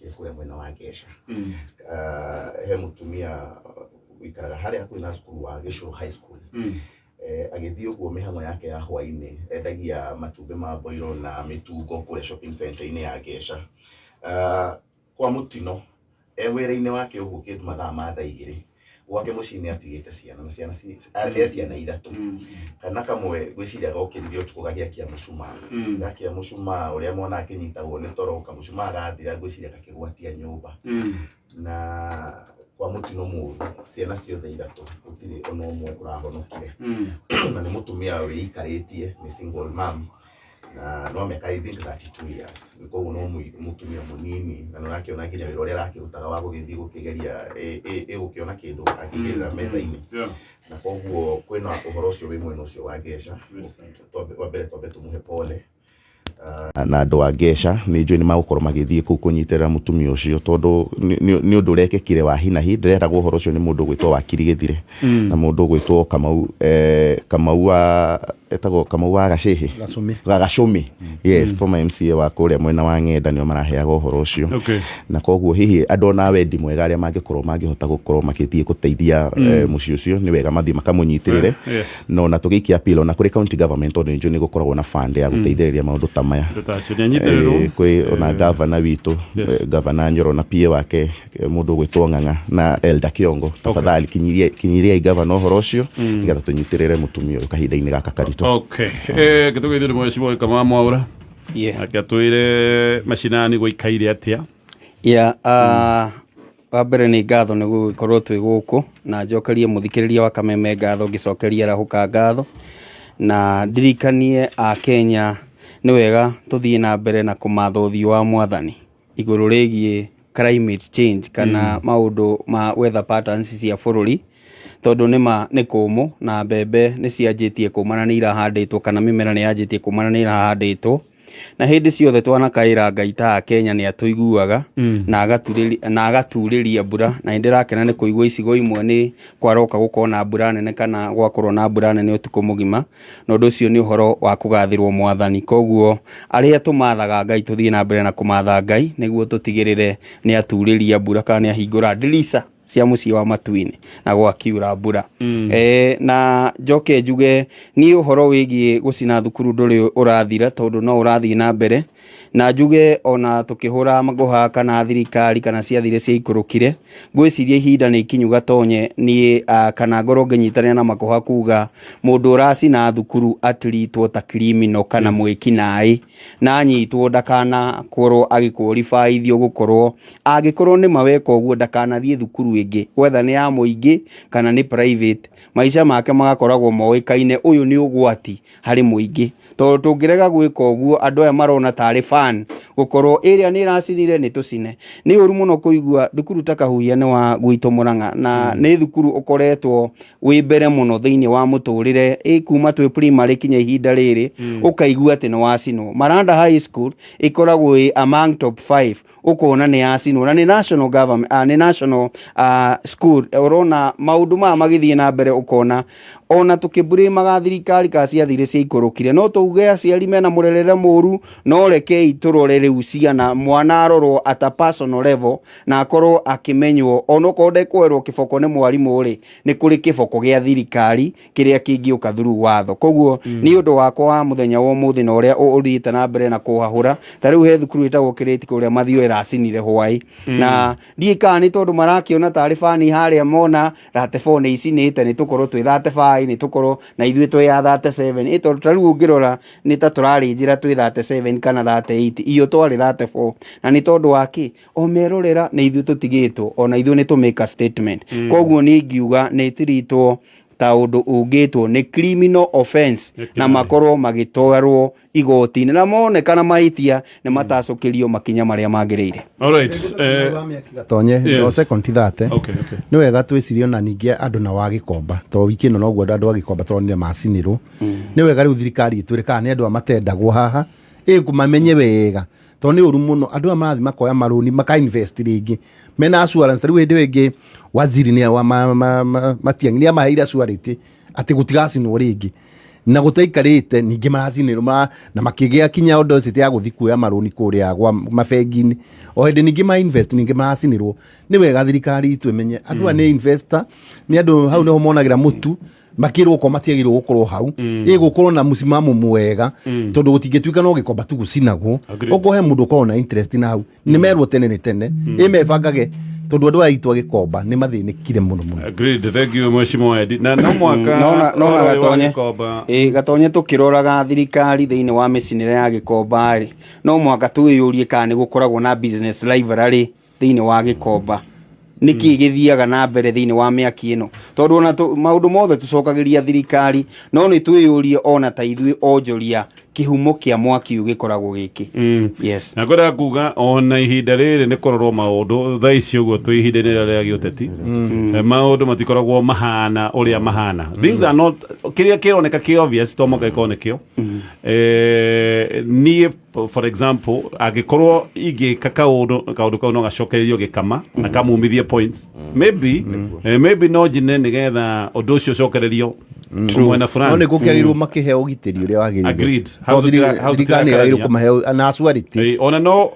Ũrekĩkire kũrĩa mwena wa Ngeca. He mũtumia ũikaraga harĩa hakuhĩ na cukuru wa Gĩcũrũ High School. Agĩthiĩ ũguo mĩhang'o yake ya hwainĩ, endagia matumbĩ ma mboiro na mĩtungo kũrĩa shopping center-inĩ ya Ngeca. Kwa mũtino, e wĩra-inĩ wake ũguo kĩndũ mathaa ma thaa 2, gwake mũciĩ nĩ atigĩte ciana na ciana e ciana 3. Kana kamwe ngwĩciria gokĩrire ũtukũ gagĩakia mũcumaa. Gakia mũcumaa ũrĩa mwana akĩnyitagwo nĩ toro, kamũcumaa gathira ngwĩciria gakĩgwatia nyũmba. Na kwa mũtino mũru, ciana ciothe 3 gũtirĩ ona ũmwe ũrahonokire. Na nĩ mũtumia wĩikarĩtie, nĩ single mom. Na no mĩaka I think 32 years. Koguo no mũtumia mũnini, na nĩ ũrakĩona nginya wĩra ũrĩa arakĩrutaga wa gũgĩthiĩ gũkĩgeria ĩgũkĩona kĩndũ akĩigĩrĩra metha-inĩ. Na koguo kwĩna ũhoro ũcio wĩ mwena ũcio wa Ngeca. Wa mbere twambe tũmũhe pole. Na andũ a Ngeca nĩ njũĩ nĩ magũkorwo magĩthiĩ kũu kũnyitĩrĩra mũtumia ũcio, tondũ nĩ ũndũ ũrekĩkire wa hi na hi. Ndĩreragwo ũhoro ũcio nĩ mũndũ ũgwĩtwo Wakiri Gĩthire na mũndũ ũgwĩtwo Kamau, Kamau wa, etagwo Kamau wa Gacĩhĩ? Gacũmĩ. Gacũmĩ. Yes, former MCA wa kũrĩa mwena wa Ng'enda nĩo maraheaga ũhoro ũcio. Na koguo hihi andũ ona wendi mwega arĩa mangĩkorwo mangĩhota gũkorwo magĩthiĩ gũteithia, mũciĩ ũcio, nĩ wega mathiĩ makamũnyitĩrĩre. No ona tũgĩikia appeal ona kũrĩ county government, tondũ nĩ njũĩ nĩ gũkoragwo na fund ya gũteithĩrĩria maũndũ ta maya. Andũ ta acio nĩ anyitĩrĩrwo. Kwĩ ona gavana witũ, gavana Nyoro na PA wake, mũndũ ũgwĩtwo Ng'ang'a na Elder Kĩongo, tafadhali kinyiriai gavana ũhoro ũcio, nĩgetha tũnyitĩrĩre mũtumia ũyũ kahinda-inĩ gaka karitũ. Okay. Gĩtũgeithio nĩ Mheshimiwa Kamau Mwaura. Nake atwĩre macinani gũikaire atĩa. Yeah, wa mbere nĩ ngatho nĩ gũgĩkorwo twĩ gũkũ, na njokerie mũthikĩrĩria wa Kameme ngatho, ngĩcokeria Rahũka ngatho, na ndirikanie a Kenya nĩ wega tũthiĩ na mbere na kũmatha ũthiũ wa mwathani igũrũ rĩgiĩ climate change kana maũndũ ma weather patterns cia bũrũri, tondũ nĩma nĩ kũmũ na mbembe nĩ cianjĩtie kũma na nĩ irahandĩtwo, kana mĩmera nĩ yanjĩtie kũma na nĩ irahandĩtwo. Na hĩndĩ ciothe twanakaĩra Ngai ta a Kenya nĩ atũiguaga na agaturĩria mbura, na nĩ ndĩrakena nĩ kũigua icigo imwe nĩ kwaroka gũkorwo na mbura nene kana gwakorwo na mbura nene ũtukũ mũgima, na ũndũ ũcio nĩ ũhoro wa kũgathĩrwo mwathani. Koguo arĩa tũmathaga Ngai tũthiĩ na mbere na kũmatha Ngai nĩguo tũtigĩrĩre nĩ aturĩria mbura kana nĩ ahingũra ndirica cia mũciĩ wa matu-inĩ na gwakiura mbura. Na njoke njuge niĩ ũhoro wĩgiĩ gũcina thukuru ndũrĩ ũrathira, tondũ no ũrathiĩ na mbere, na njuge ona tũkĩhũra ngũha kana thirikari kana ciathire ciaikũrũkire, ngwĩciria ihinda nĩ ikinyu gatonye niĩ, kana ngorwo ngĩnyitanĩra na makũha kuga mũndũ ũracina thukuru atiritwo ta criminal kana mwĩkinaĩ, na anyitwo ndakanakorwo agĩkũribaithio gũkorwo angĩkorwo nĩ maweka ũguo ndakanathiĩ thukuru ĩngĩ, whether nĩ ya mũingĩ kana nĩ private, maica make magakoragwo moĩkaine ũyũ nĩ ũgwati harĩ mũingĩ. Tondũ tũngĩrega gwĩka ũguo andũ aya marona tarĩ fun gũkorwo ĩrĩa nĩ ĩracinire nĩ tũcine. Nĩ ũru mũno kũigua thukuru ta Kahuhia nĩ wa gwitũ Mũrang'a, na nĩ thukuru ũkoretwo wĩ mbere mũno thĩinĩ wa mũtũrĩre, kuma twĩ primary kinya ihinda rĩrĩ, ũkaigua atĩ nĩ wacinwo. Maranda High School ĩkoragwo ĩ among top 5, ũkona nĩ yacinwo, na nĩ national government, nĩ national school. Ũrona maũndũ maya magĩthiĩ na mbere, ũkona ona tũkĩmburĩmaga thirikari kana ciathire ciaikũrũkire, no tuge aciari mena mũrerere mũru, no rekei tũrore rĩu ciana, mwana arorwo at a personal level na akorwo akĩmenywo, onokorwo ndekũherwo kĩboko nĩ mwarimũ rĩ, nĩ kũrĩ kĩboko gĩa thirikari kĩrĩa kĩngĩũka through watho. Koguo nĩ ũndũ wakwa wa mũthenya wa ũmũthĩ na ũrĩa ũthiĩte na mbere na kũhahũra. Ta rĩu he thukuru ĩtagwo Kĩrĩti kũrĩa Mathioya ĩracinire hwaĩ, na ndiũĩ kana nĩ tondũ marakĩona tarĩ bani harĩa mona 34 nĩ icinĩte, nĩ tũkorwo twĩ 35, nĩ tũkorwo na ithuĩ twĩ ya 37. Tondũ ta rĩu ũngĩrora nĩ ta tũrarĩ njĩra twĩ 37 kana 38, iyo twarĩ 34, na nĩ tondũ wa kĩ? O merorera nĩ ithuĩ tũtigĩtwo, ona ithuĩ nĩ tũ make a statement. Koguo niĩ ingiuga nĩ ĩtiritwo ta ũndũ ũngĩtwo nĩ criminal offense, na makorwo magĩtwarwo igoti-inĩ, na monekana mahĩtia nĩ matacũkĩrio makinya marĩa magĩrĩire. All right. Gatonye, no second ti thate. Nĩ wega twĩcirie ona ningĩ andũ na wa Gĩkomba, to wiki ĩno noguo andũ a Gĩkomba tũronire macinĩrwo. Nĩ wega rĩu thirikari ĩtwĩre kana nĩ andũ a matendagwo haha, mamenye wega, tondũ nĩ ũru mũno andũ aya marathiĩ makoya marũni maka invest rĩngĩ mena assurance. Rĩu hĩndĩ ĩyo ĩngĩ waziri nĩ wa Matiang'i nĩ amaheire assurance atĩ gũtigacinwo rĩngĩ. Na gũtaikarĩte ningĩ maracinĩrwo na makĩgĩa kinya audacity ya gũthiĩ kuoya marũni kũrĩa gwa mabengi-inĩ. O hĩndĩ ningĩ ma invest ningĩ maracinĩrwo. Nĩ wega thirikari itũ ĩmenye andũ aya nĩ investor, nĩ andũ hau nĩho monagĩra mũtu, makĩrwo okorwo matiagĩrĩirwo gũkorwo hau, ĩgũkorwo na mũsimamo mwega, tondũ gũtingĩtuĩka no Gĩkomba tu gũcinagwo. Okorwo he mũndũ ũkoragwo na interest na hau, nĩ merwo tene nĩ tene, ĩmebangage, tondũ andũ aya aitũ a Gĩkomba nĩ mathĩnĩkire mũno mũno. Agreed. Thank you, Mheshimiwa Edi. Na no mwaka Nona nona ũhoro ũyũ wa Gatonye. Gĩkomba. Ĩ Gatonye, tũkĩroraga thirikari thĩinĩ wa mĩcinĩre ya Gĩkomba rĩ, no mwaka twĩyũrie kana nĩ gũkoragwo na business library thĩinĩ wa Gĩkomba. Nĩkĩ gĩthiaga na mbere thĩinĩ wa mĩaki ĩno? Tondũ ona maũndũ mothe tũcokagĩria thirikari, no nĩ twĩyũrie ona ta ithuĩ onjoria, kĩhumo kĩa mwaki ũyũ gĩkoragwo gĩkĩ. Yes. Na ngwendaga kuga ona ihinda rĩrĩ nĩ kũrorwo maũndũ thaa ici ũguo twĩ ihinda-inĩ rĩrĩa rĩa gĩũteti, maũndũ matikoragwo mahana ũrĩa mahana. Things are not kĩrĩa kĩroneka kĩ obvious to mũhaka gĩkorwo nĩkĩo. Niĩ, for example, angĩkorwo ingĩka kaũndũ, kaũndũ kau no gacokererio gĩkama na kamumithie points, maybe no njine nĩgetha ũndũ ũcio ũcokererio mwena No fulani. nĩ gũkĩagĩrĩirwo makĩheo ũgitĩri ũrĩa wagĩrĩire. Agreed. Tondũ Hau hau thirikari nĩ yagĩrĩirwo tũtirakarania. kũmahe na surety. Ona no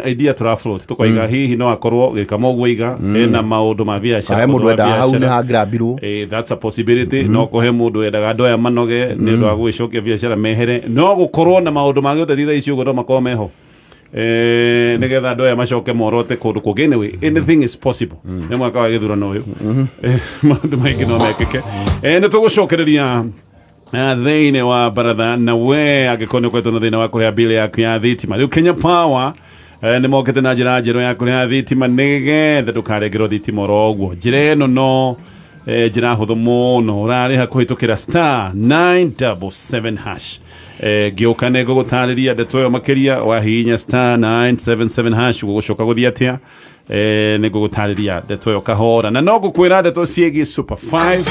idea tũrafloat tũkoiga hihi no akorwo gĩkama ũguo iga ena maũndũ ma biacara, He mũndũ ũndũ wa wendaga hau nĩ biacara. hangirambirwo. That's a possibility. No kũhe mũndũ wendaga andũ aya manoge nĩ ũndũ wa gũgĩcokia biacara mehere, no gũkorwo na maũndũ ma gĩũteti thaa ici ũguo no makorwo meho, nĩgetha andũ aya macoke morote kũndũ kũngĩ. Anyway, anything is possible. Nĩ mwaka wa gĩthurano ũyũ. Maũndũ maingĩ no mekĩke. Nĩ tũgũcokereria thĩinĩ wa baratha na we angĩkorwo nĩ ũkoretwo na thĩna wa kũrĩha bill yaku ya thitima. Rĩu Kenya Power nĩ mokĩte na njĩra njerũ ya kũrĩha thitima nĩgetha ndũkarengerwo thitima oro ũguo. Njĩra ĩno no njĩra hũthũ mũno, ũrarĩha kũhĩtũkĩra *977#. Ngĩũka nĩ ngũgũtarĩria ndeto ĩyo makĩria. Wahihinya *977# gũgũcoka gũthiĩ atĩa? Nĩ ngũgũtarĩria ndeto ĩyo kahora, na no ngũkwĩra ndeto ciĩgiĩ Super 5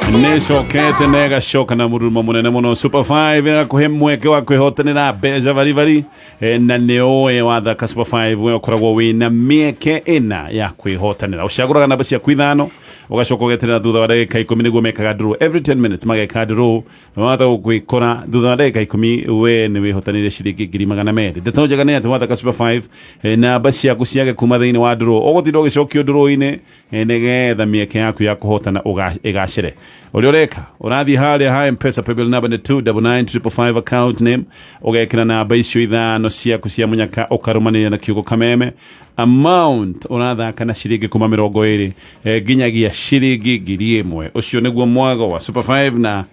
nĩ cokete na ĩgacoka na mũrurumo mũnene mũno. Super 5 ĩgakũhe mweke wa kwĩhotanĩra mbeca baribari. Na nĩ ũĩ wathaka Super 5 we ũkoragwo wĩna mĩeke ĩna ya kwĩhotanĩra. Ũcagũraga namba ciaku ithano, ũgacoka ũgeterera thutha wa ndagĩka 10 nĩguo mekaga draw. Every 10 minutes mageka draw. Wahota gũkwĩkora thutha wa ndagĩka 10 we nĩ wĩhotanĩire ciringi 200,000. Ndeto njega nĩ atĩ wathaka Super 5, namba ciaku ciage kuma thĩinĩ wa draw, ũgũtinda ũgĩcokio draw-inĩ, nĩgetha mĩeke yaku ya kũhotana ĩgacĩre. Ũrĩa ũreka, ũrathiĩ harĩa ha M-Pesa, paybill number nĩ 299555, account name ũgekĩra namba icio ithano ciaku cia mũnyaka, ũkarũmanĩrĩra na kiugo Kameme. Amount ũrathaka na ciringi kuma 20 nginyagia ciringi 1000. Ũcio nĩguo mwago wa Super 5 na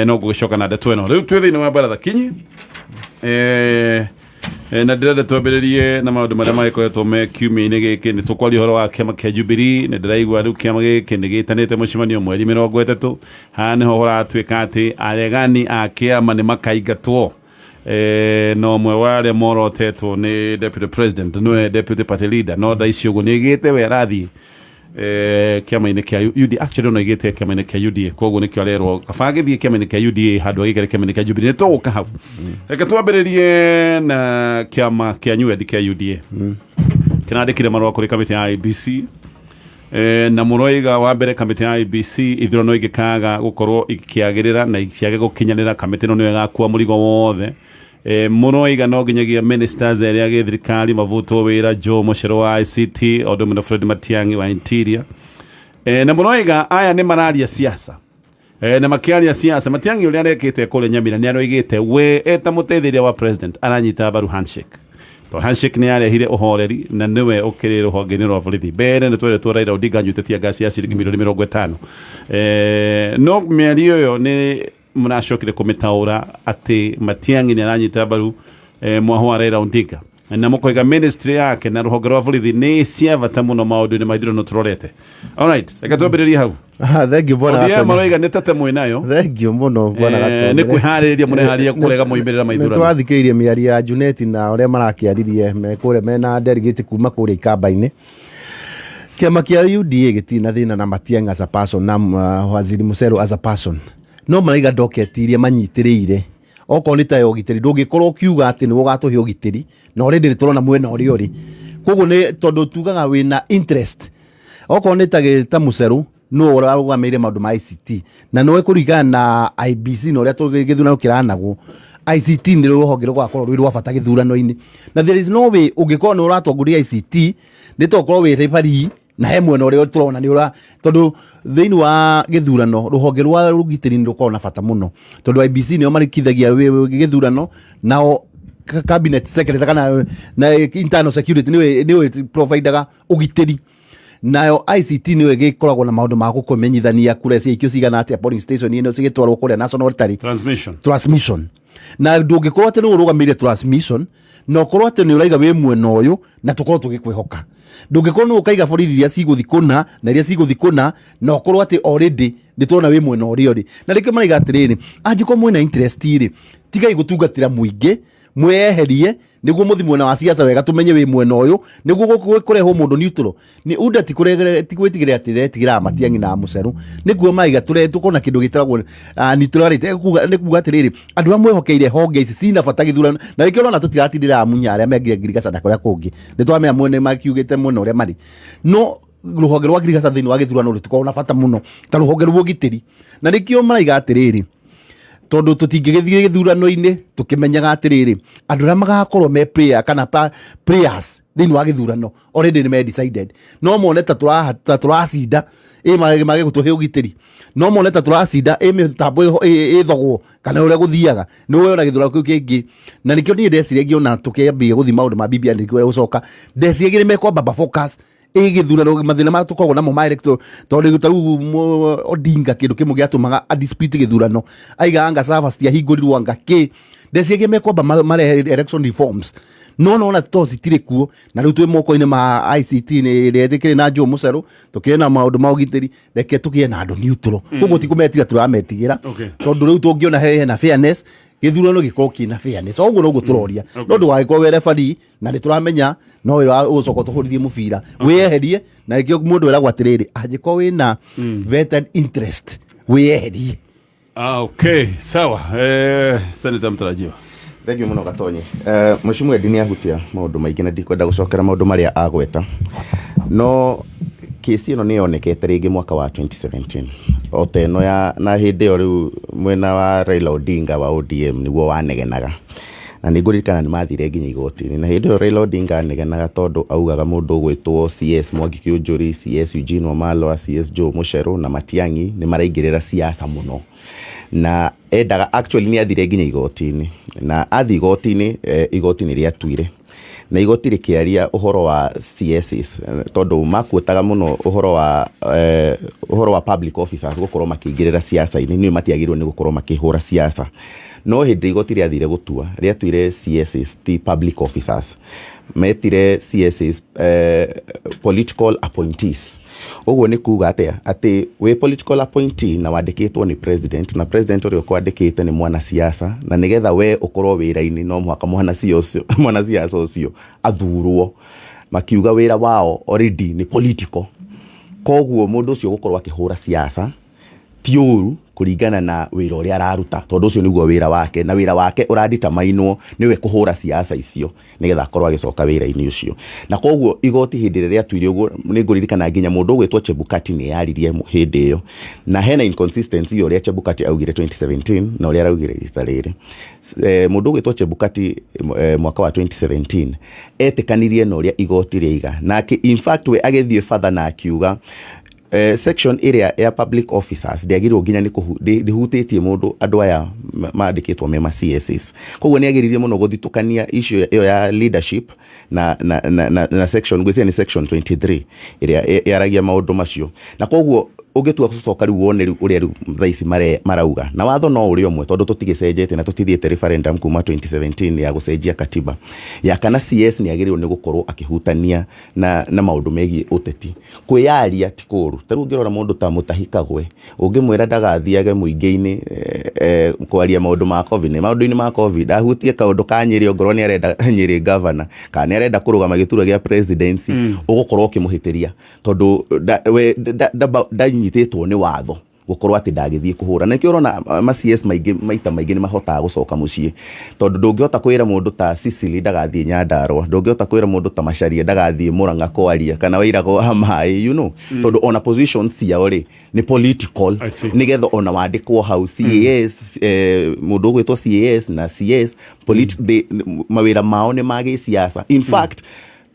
no ngũgĩcoka na ndeto ĩno. Rĩu twĩ thĩinĩ wa baratha kinyi, na ndĩrenda twambĩrĩrie na maũndũ marĩa magĩkoretwo me kiumia-inĩ gĩkĩ. Nĩ tũkwaria ũhoro wa kĩama kĩa Jubilee. Nĩ ndĩraigua rĩu kĩama gĩkĩ nĩ gĩtanĩte mũcemanio mweri 30. Haha nĩho ũratuĩka atĩ aregani a kĩama nĩ makaingatwo. No ũmwe wa arĩa morotetwo nĩ deputy president, nĩwe deputy party leader, no thaa ici ũguo nĩ aigĩte we arathiĩ kĩama-inĩ kĩa UDA. Actually no aigĩte kĩama-inĩ kĩa UDA, koguo nĩkĩo arerwo kaba agĩthiĩ kĩama-inĩ kĩa UDA handũ agĩikare kĩama-inĩ kĩa Jubilee. Nĩ tũgũka hau. Reke twambĩrĩrie na kĩama kĩa UND kĩa UDA. Kĩrandĩkire marũa kũrĩ kamĩtĩ ya IEBC, na mũroiga wa mbere kamĩtĩ ya IEBC ithurano ingĩkaga gũkorwo ikĩagĩrĩra na ciage gũkinyanĩra, kamĩtĩ ĩno nĩyo ĩgakua mũrigo wothe. Mũroiga no nginyagia ministers erĩa gĩthirikari mavutwo wĩra, Joe Mucheru wa ICT o ũndũ ũmwe na Fred Matiang'i wa Interior. Na mũroiga aya nĩ mararia siasa. Na makĩaria siasa, Matiang'i ũrĩa arekĩte kũrĩa Nyamira nĩ aroigĩte we eta mũteithĩrĩria wa president aranyita mbaru handshake, to handshake nĩ yarehire ũhoreri na nĩwe ũkĩrĩ rũhonge-inĩ rwa borithi. Mbere nĩ tweretwo Raila Odinga anyuĩte tear gas ya ciringi milioni 50. No mĩario ĩyo nĩ mũracokire kũmĩtaũra atĩ Matiang'i nĩ aranyita mbaru mwaho wa Raila Odinga, na mũkoiga ministry yake na rũhonge rwa borithi nĩ cia bata mũno maũndũ-inĩ ma ithurano tũrorete. Alright, reke twambĩrĩrie hau. Thank you, bwana ODM Gatonye. maroiga nĩ tate mwĩnayo. Thank you mũno, bwana Gatonye. Nĩ kwĩharĩrĩria mũreharĩria kũrega moimĩrĩra ma Nĩ ithurano. twathikĩrĩirie mĩario ya Junet na ũrĩa marakĩaririe me kũrĩa mena delegate kuma kũrĩa ikamba-inĩ. Kĩama kĩa UDA gĩtirĩ na thĩna na Matiang'i as a person na Waziri Mucheru as a person, no maraiga docket iria manyitĩrĩire okorwo nĩ ta ya ũgitĩri, ndũngĩkorwo ũkiuga atĩ nĩwe ũgatũhe ũgitĩri na already nĩ tũrona mwena ũrĩa ũrĩ. Koguo nĩ tondũ tugaga wĩna interest, okorwo nĩ ta Mucheru Nũ ũrarũgamĩrĩire maũndũ ma ICT? Na nĩwe kũringana na IBC na ũrĩa gĩthurano kĩranagwo, ICT nĩ rũhonge rũgakorwo rwĩ rwa bata gĩthurano-inĩ, na there is no way ũngĩkorwo nĩ ũratongoria ICT nĩ tokorwo wĩ referee na he mwena ũrĩa tũrona nĩ ũra, tondũ thĩinĩ wa gĩthurano rũhonge rwa ũgitĩri nĩ rũkoragwo na bata mũno, tondũ IBC nĩo marĩkithagia gĩthurano, nao cabinet secretary kana na internal security nĩwe providaga ũgitĩri, nayo ICT nĩyo ĩgĩkoragwo na maũndũ ma gũkũmenyithania kura ciaikio cigana atĩa polling station ĩno, cigĩtwarwo kũrĩa national lottery. Transmission. Transmission. Na ndũngĩkorwo atĩ nĩ ũrũgamĩrĩire transmission na ũkorwo atĩ nĩ ũraiga wĩ mwena ũyũ na tũkorwo tũgĩkwĩhoka. Ndũngĩkorwo nĩ ũkaiga borithi iria cigũthi kũna na iria cigũthi kũna na ũkorwo atĩ already nĩ tũrona wĩ mwena ũrĩa ũrĩ. Na rĩngĩ maraiga atĩrĩrĩ, angĩkorwo mwĩna interest rĩ, tigai gũtungatĩra mũingĩ, mwĩyeherie nĩguo mũthi mwena wa siasa wega, tũmenye wĩ mwena ũyũ, nĩguo kũrehwo mũndũ neutral. Nĩ UDA ti gwĩtigĩra atĩ retigĩra Matiang'i na Mũcerũ, nĩguo maraiga tũkorwo na kĩndũ gĩtagwo neutrality. Nĩ kuga atĩrĩrĩ, andũ arĩa mwĩhokeire honge ici cina bata gĩthurano, na rĩngĩ ũrona tũtiratindĩra amunya arĩa mengire ngirigaca na kũrĩa kũngĩ, nĩ twamenya mwene makiugĩte mwena ũrĩa marĩ, no rũhonge rwa ngirigaca thĩinĩ wa gĩthurano rũtikoragwo na bata mũno ta rũhonge rwa ũgitĩri. Na nĩkĩo maraiga atĩrĩrĩ, tondũ tũtingĩgĩthiĩ gĩthurano-inĩ tũkĩmenyaga atĩrĩrĩ, andũ arĩa magakorwo me player kana players thĩinĩ wa gĩthurano already nĩ me decided. No mone ta tũracinda ĩ mage gũtũhe ũgitĩri, no mone ta tũracinda ĩ mĩtambo ĩthogwo kana ũrĩa gũthiaga nĩ ũyona gĩthurano kĩu kĩngĩ. Na nĩkĩo niĩ ndeciragia ona tũkĩambia gũthiĩ maũndũ ma BBI, nĩkĩo gũcoka ndeciragia nĩ mekwamba focus ĩ gĩthurano, mathĩna marĩa tũkoragwo namo ma electoral, tondũ ta rĩu Odinga kĩndũ kĩmwe gĩatũmaga a dispute gĩthurano aiga anga servers citiahingũrirwo anga kĩ. Ndeciragia mekwamba marehe election reforms, no nona to citirĩ kuo, na rĩu twĩ moko-inĩ ma ICT nĩ ĩrĩa ĩkĩrĩ na Joe Mũcerũ, tũkĩrĩ na maũndũ ma ũgitĩri. Reke tũgĩe na andũ neutral. Koguo ti kũmetiga tũrametigĩra, tondũ rĩu tũngĩona hena fairness, gĩthurano gĩkorwo kĩna fairness, o ũguo noguo tũroria. No ndũgagĩkorwo wĩ referee na nĩ tũramenya no wĩra ũgũcoka ũtũhũrithie mũbira, wĩyeherie. Na nĩkĩo mũndũ eragwo atĩrĩrĩ, angĩkorwo wĩna vested interest, wĩyeherie. Ah, okay, sawa. Senator mtarajiwa. Thengiũ mũno, Gatonyi. Mheshimiwa Eddie nĩ ahutia maũndũ maingĩ na ndikwenda gũcokera maũndũ marĩa agweta, no kesi ĩno nĩ yonekete rĩngĩ mwaka wa 2017 o ta ĩno ya, na hĩndĩ ĩyo rĩu mwena wa Raila Odinga wa ODM nĩguo wanegenaga, na nĩ ngũririkana nĩ mathire nginya igoti-inĩ. Na hĩndĩ ĩyo Raila Odinga anegenaga tondũ augaga mũndũ ũgwĩtwo CS Mwangi Kiunjuri, CS Eugene Wamalwa, CS Joe Mucheru na Matiang'i nĩ maraingĩrĩra siasa mũno, na endaga, actually nĩ athire nginya igoti-inĩ. Na athiĩ igoti-inĩ, igoti nĩ rĩatuire, na igoti rĩkĩaria ũhoro wa CSs, tondũ makuotaga mũno ũhoro wa public officers gũkorwo makĩingĩrĩra siasa-inĩ, nĩo matiagĩrĩirwo nĩ gũkorwo makĩhũra siasa. No hĩndĩ igoti rĩathire gũtua, rĩatuire CSs ti public officers, metire CSs political appointees. Ũguo nĩ kuga atĩa? Atĩ wĩ political appointee na wandĩkĩtwo nĩ president, na president ũrĩa ũkwandĩkĩte nĩ mwanasiasa, na nĩgetha we ũkorwo wĩra-inĩ no mũhaka mwanasiasa ũcio athurwo. Makiuga wĩra wao already nĩ political, koguo mũndũ ũcio gũkorwo akĩhũra siasa ti ũru kũringana na wĩra ũrĩa araruta, tondũ ũcio nĩguo wĩra wake, na wĩra wake ũraditamainwo nĩwe kũhũra siasa icio nĩgetha akorwo agĩcoka wĩra-inĩ ũcio. Na koguo igoti hĩndĩ ĩrĩa rĩatuire ũguo, nĩ ngũririkana nginya mũndũ ũgwĩtwo Chebukati nĩ yaririe hĩndĩ ĩyo, na hena inconsistency ya ũrĩa Chebukati augire 2017 na ũrĩa araugire rita rĩrĩ. Mũndũ ũgwĩtwo Chebukati mwaka wa 2017 etĩkanirie na ũrĩa igoti rĩaiga, nake in fact we agĩthiĩ further na akiuga section ĩrĩa ya public officers ndĩagĩrĩirwo nginya nĩ ndĩhutĩtie mũndũ, andũ aya mandĩkĩtwo me ma CSs. Koguo nĩ ageririe mũno gũthitũkania issue ĩyo ya leadership na section, ngwĩciria nĩ section 23 ĩrĩa yaragia maũndũ macio. Na koguo ũngĩtua gũcoka rĩu wone rĩu ũrĩa rĩu thaa ici marauga na watho no ũrĩa ũmwe, tondũ tũtigĩcenjetie na tũtithiĩte referendum kuma 2017 ya gũcenjia katiba ya kana CS nĩ agĩrĩirwo nĩ gũkorwo akĩhutania na maũndũ megiĩ ũteti. Kwĩyaria ti kũũru. Ta rĩu ũngĩrora mũndũ ta Mutahi Kagwe, ũngĩmwĩra ndagathiage mũingĩ-inĩ kwaria maũndũ ma COVID, nĩ maũndũ-inĩ ma COVID ahutie kaũndũ ka Nyĩrĩ, ongorwo nĩ arenda Nyĩrĩ governor kana nĩ arenda kũrũgama gĩturwa gĩa presidency, ũgũkorwo ũkĩmũhĩtĩria tondũ we ndanyitĩtwo nĩ watho. Gũkorwo atĩ ndagĩthiĩ kũhũra. Na nĩkĩo ũrona ma CS maingĩ maita maingĩ nĩ mahotaga gũcoka mũciĩ, tondũ ndũngĩhota kwĩra mũndũ ta Cecily ndagathiĩ Nyandarua, ndũngĩhota kwĩra mũndũ ta Macharia ndagathiĩ Murang'a kwaria, kana Wairago wa maĩ, tondũ ona positions ciao rĩ nĩ political. I see. Nĩgetha ona wandĩkwo hau CAS, mũndũ ũgwĩtwo CAS na CS, mawĩra mao nĩ ma gĩsiasa. In fact,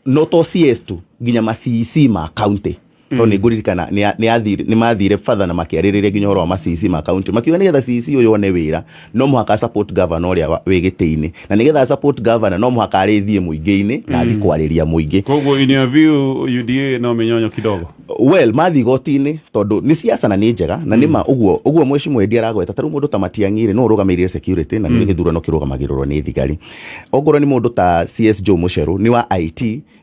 no to CS tu, nginya ma CEC ma county, tondũ nĩ ngũririkana nĩ mathire batha na makĩarĩrĩria nginya ũhoro wa ma CEC ma county, makiuga nĩgetha CEC ũyũ one wĩra no mũhaka support governor ũrĩa wĩ gĩtĩ-inĩ, na nĩgetha support governor no mũhaka arĩthiĩ mũingĩ-inĩ na athiĩ kwarĩria mũingĩ. Koguo in your view, UDA no mĩnyonyo kidogo? Well, mathiĩ igoti-inĩ, tondũ nĩ siasa na nĩ njega na nĩ ma ũguo ũguo mheshimiwa Eddie aragweta. Ta rĩu mũndũ ta Matiang'i rĩ, no ũrũgamĩrĩire security, na nĩ gĩthurano kĩrũgamagĩrĩrwo nĩ thigari. Ongorwo nĩ mũndũ ta CS Joe Mucheru nĩ wa IT,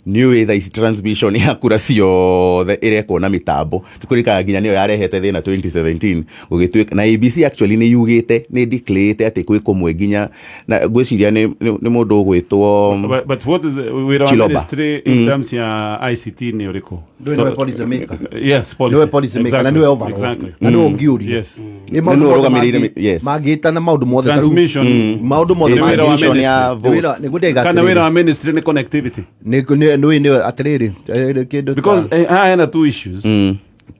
nĩ ũĩ thaa ici transmission ya kura ciothe ĩrekwo na mĩtambo. Kũririkana nginya nĩyo yarehete thĩna 2017 gũgĩtuĩka na ABC actually nĩ yugĩte, nĩ declarĩte atĩ kwĩ kũmwe nginya na ngwĩciria nĩ mũndũ ũgwĩtwo But what is wĩra wa Chiloba. ministry in terms ya ICT nĩ ũrĩkũ? Ndũĩ nĩwe policy maker. Yes, policy. Nĩwe policy maker na nĩwe overall na nĩwe ũngĩũrio. Nĩ maũndũ Nĩwe mothe ũrũgamĩrĩire yes. mangĩtana maũndũ mothe ta rĩu- Transmission. Maũndũ mothe Nĩ wĩra wa Transmission ya ministry. Nĩ wĩra- votes. nĩguo ndaiga Kana wĩra atĩrĩrĩ. wa ministry nĩ connectivity? Nĩ atĩrĩrĩ, kĩndũ Because haha hena two issues.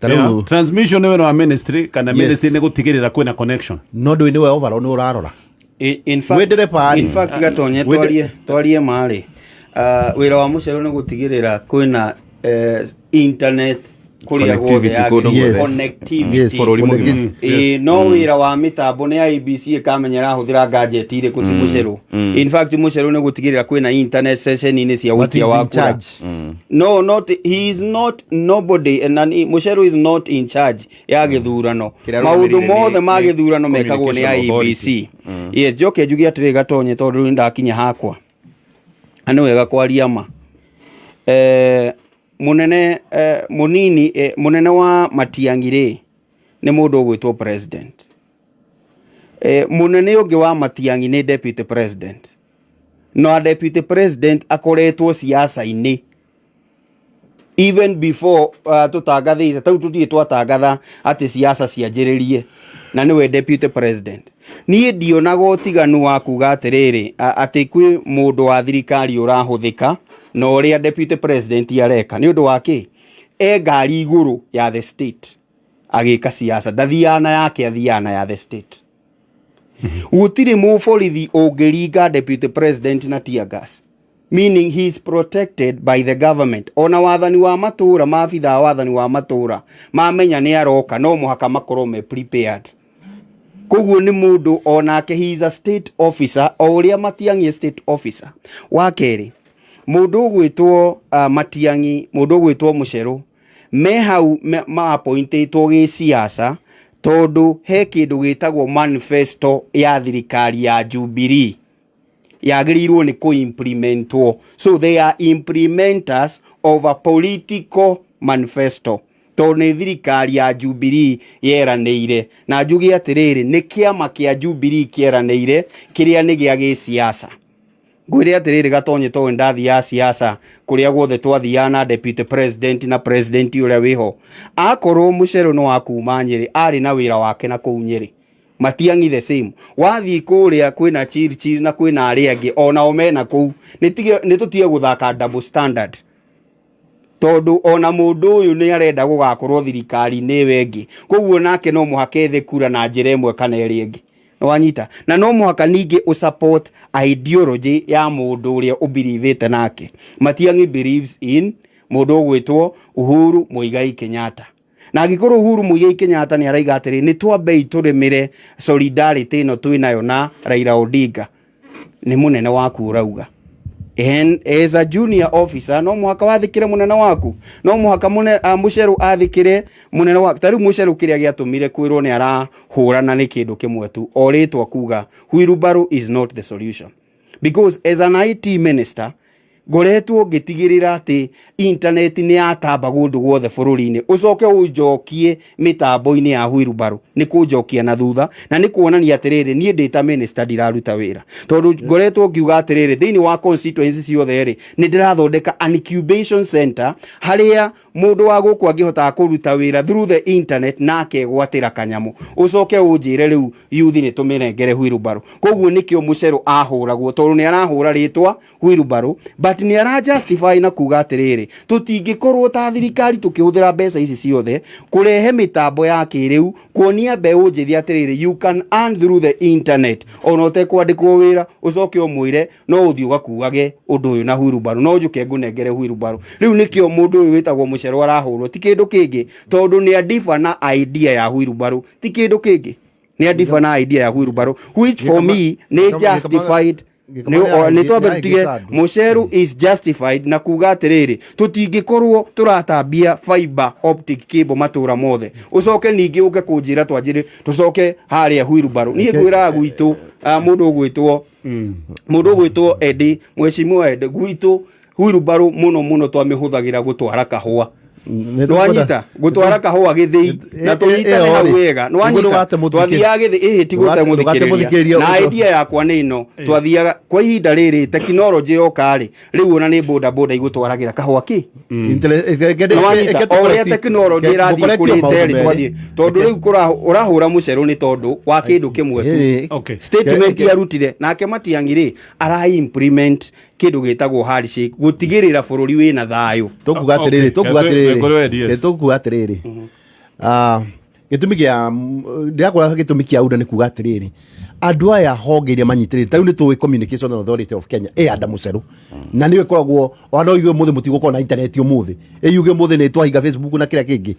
Ta rĩu Transmission nĩ wĩra wa ministry kana Yes. ministry nĩ gũtigĩrĩra kwĩna connection? No ndũĩ nĩwe overall nĩ ũrarora. In fact, Wĩ ndereba rĩ. in fact, Gatonye, twarie marĩ wĩra wa Mũcero nĩ gũtigĩrĩra kwĩna internet kũrĩa guothe Connectivity kũndũ yagĩrĩire. guothe. Connectivity. Yes. Bũrũri mũgima. Ĩĩ, no wĩra wa mĩtambo nĩ IEBC ĩkamenya ĩrahũthĩra gadget irĩkũ, ti Mũcerũ. In fact, Mũcerũ nĩ gũtigĩrĩra kwĩna internet session-inĩ cia But ũikia he's wa in kura. charge. No, not he is not nobody, and Mũcerũ is not in charge ya gĩthurano. Kĩrĩa Maũndũ arũgamĩrĩire mothe ma nĩ gĩthurano mekagwo nĩ Communication IEBC. Authority. Yes, njoke njuge atĩrĩ, Gatonye, tondũ rĩu nĩndakinya hakwa na nĩ wega kwaria ma. Mũnene mũnini, mũnene wa Matiang'i rĩ nĩ mũndũ ũgwĩtwo president. Mũnene ũngĩ wa Matiang'i nĩ deputy president, na deputy president akoretwo siasa-inĩ even before tũtangathĩte tau tũtirĩ twatangatha atĩ siasa cianjĩrĩrie, na nĩwe deputy president. Niĩ ndionaga ũtiganu wa kuga atĩrĩrĩ, atĩ kwĩ mũndũ wa thirikari ũrahũthĩka na ũrĩa deputy president areka. Nĩ ũndũ wa kĩ e ngari igũrũ ya the state agĩka siasa, ndathiaga na yake, athiaga na ya the state. Gũtirĩ mũborithi ũngĩringa deputy president na tear gas, meaning he is protected by the government. Ona wathani wa matũra, maabitha a wathani wa matũra mamenya nĩ aroka, no mũhaka makorwo me prepared. Koguo nĩ mũndũ onake, he is a state officer o ũrĩa Matiang'i state officer. Wa kerĩ, mũndũ ũgwĩtwo Matiang'i, mũndũ ũgwĩtwo Mũcerũ, me hau ma-appointĩtwo gĩsiasa, tondũ he kĩndũ gĩtagwo manifesto ya thirikari ya Jubilee yagĩrĩirwo nĩ kũ-implementwo. So they are implementers of a political manifesto, tondũ nĩ thirikari ya Jubilee yeranĩire. Na njuge atĩrĩrĩ, nĩ kĩama kĩa Jubilee kĩeranĩire, kĩrĩa nĩ gĩa gĩsiasa. Ngwĩre atĩrĩrĩ, Gatonye, tondũ ndathiaga siasa kũrĩa guothe twathiaga na deputy president na president ũrĩa wĩho, akorwo Mũcerũ nĩ wa kuma Nyĩrĩ, arĩ na wĩra wake na kũu Nyĩrĩ. Matiang'i the same, wathiĩ kũrĩa kwĩna Chirchir na kwĩna arĩa angĩ onao mena kũu. Nĩ tũtige gũthaka double standard, tondũ ona mũndũ ũyũ nĩ arenda gũgakorwo thirikari-inĩ ĩyo ĩngĩ, koguo nake no mũhaka ethe kura na njĩra ĩmwe kana ĩrĩa ĩngĩ. Nĩwanyita? Na no mũhaka ningĩ ũsupport ideology ya mũndũ ũrĩa ũbelievĩte nake. Matiang'i believes in mũndũ ũgwĩtwo Uhuru Muigai Kenyatta, na angĩkorwo Uhuru Muigai Kenyatta nĩ araiga atĩrĩ, nĩ twambei tũrĩmĩre solidarity ĩno twĩ nayo na Raila Odinga, nĩ mũnene waku ũrauga. And as a junior officer no mũhaka wathĩkĩre mũnene waku, no mũhaka Mũcerũ athĩkĩre mũnene waku. Ta rĩu Mũcerũ, kĩrĩa gĩatũmire kwĩrwo nĩ arahũrana nĩ kĩndũ kĩmwe tu, orĩtwo kuga wheelbarrow is not the solution, because as an IT minister Ngoretwo ngĩtigĩrĩra atĩ internet nĩ yatamba kũndũ guothe bũrũri-inĩ, ũcoke ũnjokie mĩtambo-inĩ ya wheelbarrow, nĩ kũnjokia na thutha na nĩ kuonania atĩrĩrĩ, niĩ ndĩ ta minister ndiraruta wĩra, tondũ ngoretwo ngiuga atĩrĩrĩ, thĩinĩ wa constituency ciothe rĩ, nĩ ndĩrathondeka an incubation center harĩa mũndũ wa gũkũ angĩhotaga kũruta wĩra through the internet na akegwatĩra kanyamũ. Ũcoke ũnjĩre rĩu youth nĩ tũmĩnengere wheelbarrow. Koguo nĩkĩo Mũcerũ ahũragwo, tondũ nĩ arahũra rĩtwa wheelbarrow, but nĩ ara justify na kuga atĩrĩrĩ, tũtingĩkorwo ta thirikari tũkĩhũthĩra mbeca ici ciothe kũrehe mĩtambo ya kĩrĩu kuonia mbeũ njĩthĩ atĩrĩrĩ, you can earn through the internet ona ũtekwandĩkwo wĩra, ũcoke ũmwĩre no ũthiĩ ũgakuage ũndũ ũyũ na wheelbarrow, no njũke ngũnengere wheelbarrow. Rĩu nĩkĩo mũndũ ũyũ wĩtagwo Mũcerũ arahũrwo, ti kĩndũ kĩngĩ, tondũ nĩ adiba na idea ya wheelbarrow, ti kĩndũ kĩngĩ, nĩ adiba na idea ya wheelbarrow, which for me nĩ justified. Nĩ twambe tũtige, Mũceru is justified na kuga atĩrĩrĩ, tũtingĩkorwo tũratambia fiber optic cable matũra mothe, ũcoke ningĩ ũke kũnjĩra twanjĩre tũcoke harĩa wheelbarrow. Niĩ ngwĩraga gwitũ, mũndũ ũgwĩtwo Eddie, mheshimiwa Eddie, gwitũ wheelbarrow mũno mũno twamĩhũthagĩra gũtwara kahũa. Nwanyita gũtwara kahũa gĩthĩi na tũnyitane hau wega. Nwanyita twathiaga gĩthĩi, ĩhĩ ti gũte mũthikĩrĩria, na idea yakwa nĩ ĩno, twathiaga kwa ihinda rĩrĩ tekinoronjĩ yoka rĩ, rĩu ona nĩ boda boda igũtwaragĩra kahũa kĩ. Nwanyita o ũrĩa tekinoronjĩ ĩrathiĩ kũrĩte rĩ, twathiĩ tondũ rĩu ũrahũra Mũcerũ nĩ tondũ wa kĩndũ kĩmwe tu, statement arutire nake Matiang'i rĩ, ara implement kĩndũ gĩtagwo handshake gũtigĩrĩra bũrũri wĩna thayũ. Tũkuga atĩrĩrĩ, tũkuga atĩrĩrĩ, tũkuga atĩrĩrĩ, gĩtũmi kĩa ndĩrakora, gĩtũmi kĩa UDA nĩ kuga atĩrĩrĩ, andũ aya honge iria manyitĩrĩire, ta rĩu nĩ tũĩ Communication Authority of Kenya ĩ anda Mũcerũ, na nĩyo ĩkoragwo ona no igue mũthĩ mũtigũkorwo na internet ũmũthĩ, ĩyuge ũmũthĩ nĩ twahinga Facebook na kĩrĩa kĩngĩ.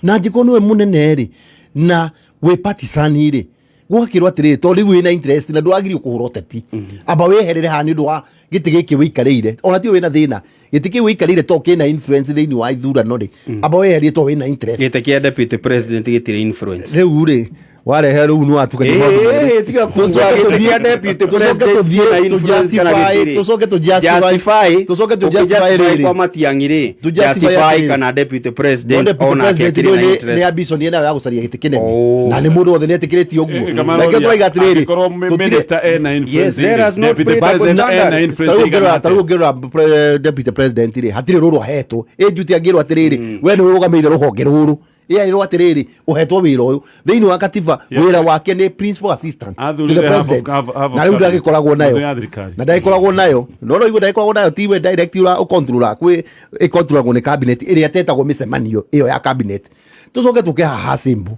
Na angĩkorwo nĩwe mũnene rĩ, na wĩ partisan rĩ, gwakĩrwo atĩrĩrĩ, tondũ rĩu wĩna interest na ndwagĩrĩirwo kũhũra ũteti, amba wĩherere haha nĩ ũndũ wa gĩtĩ gĩkĩ wĩikarĩire, ona tiwe wĩna thĩna, gĩtĩ kĩu wĩikarĩire to kĩna influence thĩinĩ wa ithurano rĩ, amba wĩherie to wĩna interest. Gĩtĩ kĩa deputy president gĩtirĩ influence. Rĩu rĩ, warehe rĩu nĩ watukania maũndũ merĩ. Ĩĩ, tiga kuga gĩtĩ kĩa deputy president kĩna influence kana gĩtirĩ. Tũcoke tũ justify Justify. Tũcoke tũ justify Ũkĩ-justify rĩrĩ. kwa Matiang'i rĩ, Tũ justify justify atĩrĩrĩ. kana deputy No president deputy onake president akĩrĩ na nĩ interest. ambition yenayo ya gũcaria gĩtĩ kĩnene. Oh. Na nĩ mũndũ wothe nĩ etĩkĩrĩtie ũguo. Na kĩo tũraiga atĩrĩrĩ, Angĩkorwo minister ena influence, Yes, let us not deputy play double president standard. ena influence tarĩu ĩigana ũngĩrora, tarĩu atĩa? ũngĩrora deputy president rĩ, hatirĩ rũrũ ahetwo ĩ njuti angĩrwo atĩrĩrĩ, we nĩ ũrũgamĩrĩire rũhonge rũrũ, ĩrwo atĩrĩrĩ, ũhetwo wĩra ũyũ thĩinĩ wa katiba, wĩra wake nĩ principal assistant to the Athurire half of- president. half of Na rĩu cabinet. ndagĩkoragwo nayo. Nuthu ya thirikari. Na ndagĩkoragwo nayo, no no igua ndagĩkoragwo nayo, tiwe direct ura ũkontrolaga, kwĩ ĩkontrolagwo nĩ cabinet ĩrĩa tetagwo mĩcemanio ĩyo ya cabinet. Tũcoke tũke haha simple